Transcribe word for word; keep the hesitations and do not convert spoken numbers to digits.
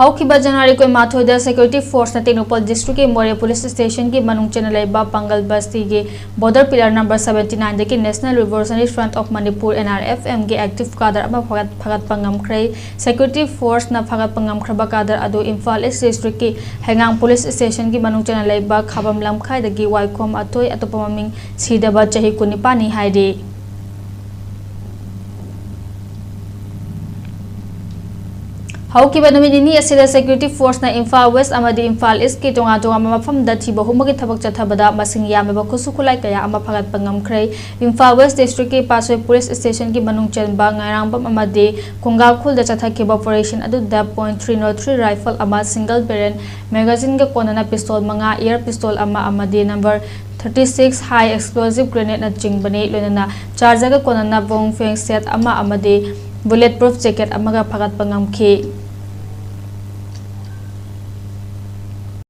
ꯍꯧꯈꯤꯕ ꯖꯅꯋꯥꯔꯤ ꯀꯨꯟꯃꯥꯊꯣꯏꯗ Security Forceꯅ ꯇꯦꯡꯅꯧꯄꯜ Districtꯀꯤ ꯃꯣꯔꯦ Police Stationꯒꯤ ꯃꯅꯨꯡ ꯆꯟꯅ ꯂꯩꯕ ꯄꯥꯡꯒꯜ ꯕꯁꯇꯤꯒꯤ Border Pillar number seventy nineꯗꯒꯤ National Revolutionary Front of Manipur, NRFMꯒꯤ active cadre ꯑꯃ ꯐꯥꯒꯠ-, ꯐꯥꯒꯠꯄ ꯉꯝꯈ꯭ꯔꯦ꯫ Security Forceꯅ ꯐꯥꯒꯠꯄ ꯉꯝꯈ꯭ꯔꯕ cadre ꯑꯗꯨ ꯏꯝꯐꯥꯜ East Districtꯀꯤ ꯍꯩꯉꯥꯡ Police Stationꯒꯤ ꯃꯅꯨꯡ ꯆꯟꯅ ꯂꯩꯕ ꯈꯥꯕꯝ ꯂꯝꯈꯥꯏꯗꯒꯤ ꯋꯥꯏꯈꯣꯝ ꯑꯊꯣꯏ, ꯑꯇꯣꯞꯄ ꯃꯃꯤꯡ ꯁꯤꯗꯕ, ꯆꯍꯤ ꯀꯨꯟꯅꯤꯄꯥꯟꯅꯤ ꯍꯥꯏꯔꯤ꯫ ꯍꯧꯈꯤꯕ ꯅꯨꯃꯤꯠ ꯅꯤꯅꯤ ꯑꯁꯤꯗ Security Forceꯅ ꯏꯝꯐꯥꯜ West ꯑꯃꯗꯤ ꯏꯝꯐꯥꯜ Eastꯀꯤ ꯇꯣꯉꯥꯟ ꯇꯣꯉꯥꯟꯕ ꯃꯐꯝꯗ ꯊꯤꯕ ꯍꯨꯝꯕꯒꯤ ꯊꯕꯛ ꯆꯠꯊꯕꯗ ꯃꯁꯤꯡ ꯌꯥꯝꯂꯕ ꯈꯨꯠꯁꯨ ꯈꯨꯠꯂꯥꯏ ꯀꯌꯥ ꯑꯃ ꯐꯥꯒꯠꯄ ꯉꯝꯈ꯭ꯔꯦ꯫ ꯏꯝꯐꯥꯜ West Districtꯀꯤ ꯄꯥꯠꯁꯣꯏ Police Stationꯒꯤ ꯃꯅꯨꯡ ꯆꯟꯕ ꯉꯥꯏꯔꯥꯡꯕꯝ ꯑꯃꯗꯤ ꯀꯨꯡꯒꯥꯈꯨꯜꯗ ꯆꯠꯊꯈꯤꯕ operation ꯑꯗꯨꯗ point three zero three rifle ꯑꯃ, single barrel magazineꯒ ꯀꯣꯟꯅꯅ pistol ꯃꯉꯥ, air pistol ꯑꯃ ꯑꯃꯗꯤ number thirty six high explosive grenade ꯅꯆꯤꯡꯕꯅꯤ, ꯂꯣꯏꯅꯅ chargerꯒ ꯀꯣꯟꯅꯅ ꯕꯣꯝ ꯐꯦꯡ set ꯑꯃ ꯑꯃꯗꯤ bullet proof jacket ꯑꯃꯒ ꯐꯥꯒꯠꯄ ꯉꯝꯈꯤ꯫